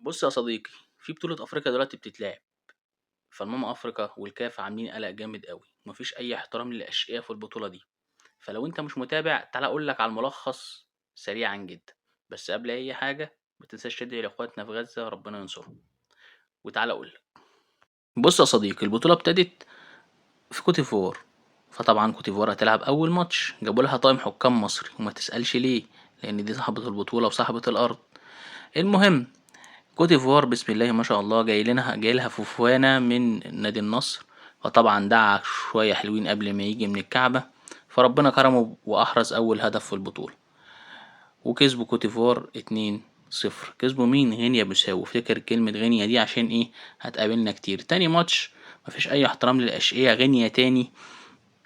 بص يا صديقي، في بطولة أفريقيا دلوقتي بتتلعب، فالماما أفريقيا والكاف عاملين قلق جامد قوي، ومفيش أي احترام للأشقياء في البطولة دي. فلو أنت مش متابع تعالى أقول لك على الملخص سريعا جدا. بس قبل أي حاجة ما تنساش تدعي لإخواتنا في غزة ربنا ينصرهم. وتعالى أقول لك. بص يا صديقي، البطولة ابتدت في كوتيفوار، فطبعا كوتيفوار هتلعب أول ماتش، جابوا لها طاقم حكام مصري، وما تسألش ليه، لأن دي صاحبة البطولة وصاحبة الأرض. المهم كوتيفوار بسم الله ما شاء الله جاي لها فوفوانا من نادي النصر، فطبعا دعك شوية حلوين قبل ما يجي من الكعبة، فربنا كرمه وأحرز أول هدف في البطولة، وكسبوا كوتيفوار 2-0. كسبوا مين؟ غينيا بيساو. افتكر كلمة غينيا دي عشان ايه، هتقابلنا كتير. تاني ماتش مفيش أي احترام للأشقياء، غينيا تاني،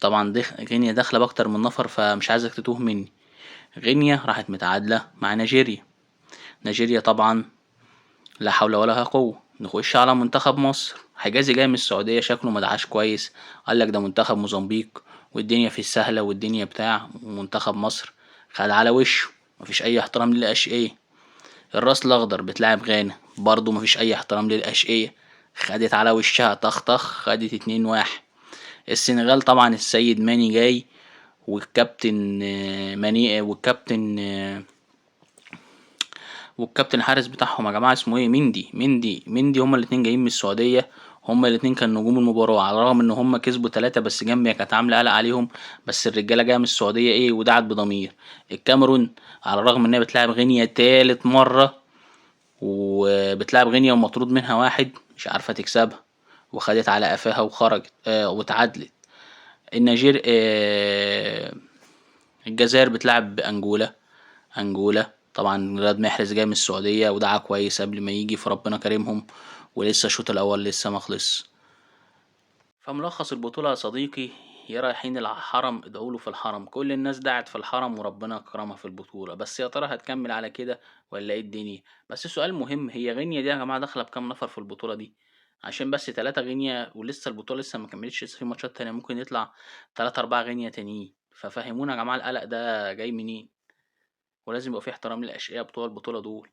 طبعا غينيا داخلة بأكتر من نفر فمش عايزك تتوه مني. غينيا راحت متعادلة مع نيجيريا، نيجيريا طبعا لا حول ولا قوة. نخش على منتخب مصر، حجازي جاي من السعودية شكله ما دعاش كويس، قال لك ده منتخب موزمبيق والدنيا في السهلة والدنيا بتاع، ومنتخب مصر خد على وشه، مفيش أي احترام للأشقية. الراس الأخضر بتلعب غانا، برضه مفيش أي احترام للأشقية، خدت على وشها طخ طخ، خدت 2-1. السنغال طبعا السيد ماني جاي، والكابتن ماني، والكابتن الحارس بتاعهم يا جماعة اسمه ايه، مندي، مندي، مندي، هما الاتنين جايين من السعودية، هما الاتنين كانوا نجوم المباراة، على الرغم ان هما كسبوا 3 بس جامبيا كانت عاملة قلق عليهم، بس الرجالة جاية من السعودية ايه ودعت بضمير. الكاميرون على الرغم ان هي بتلعب غينيا تالت مرة، وبتلعب غينيا ومطرود منها واحد، مش عارفة تكسبها، وخدت على قفاها وخرجت، وتعادلت. النيجير، الجزائر بتلعب أنجولا، أنجولا طبعا رياض محرز جاي من السعودية ودعا كويس قبل ما يجي، فربنا كريمهم، ولسه الشوط الأول لسه ما خلص. فملخص البطولة يا صديقي، يا رايحين الحرم ادعوا له في الحرم، كل الناس دعت في الحرم وربنا كرمها في البطولة، بس يا ترى هتكمل على كده ولا ايه الدنيا؟ بس سؤال مهم، هي غينيا دي يا جماعة داخلة بكام نفر في البطولة دي؟ عشان بس 3 غينيا ولسه البطولة لسه ما كملتش، لسه في ماتشات تانية ممكن يطلع 3 4 غينيا تانيين، ففهمونا يا جماعة القلق ده جاي منين؟ ولازم يبقى في احترام للأشقياء بتوع البطولة دول.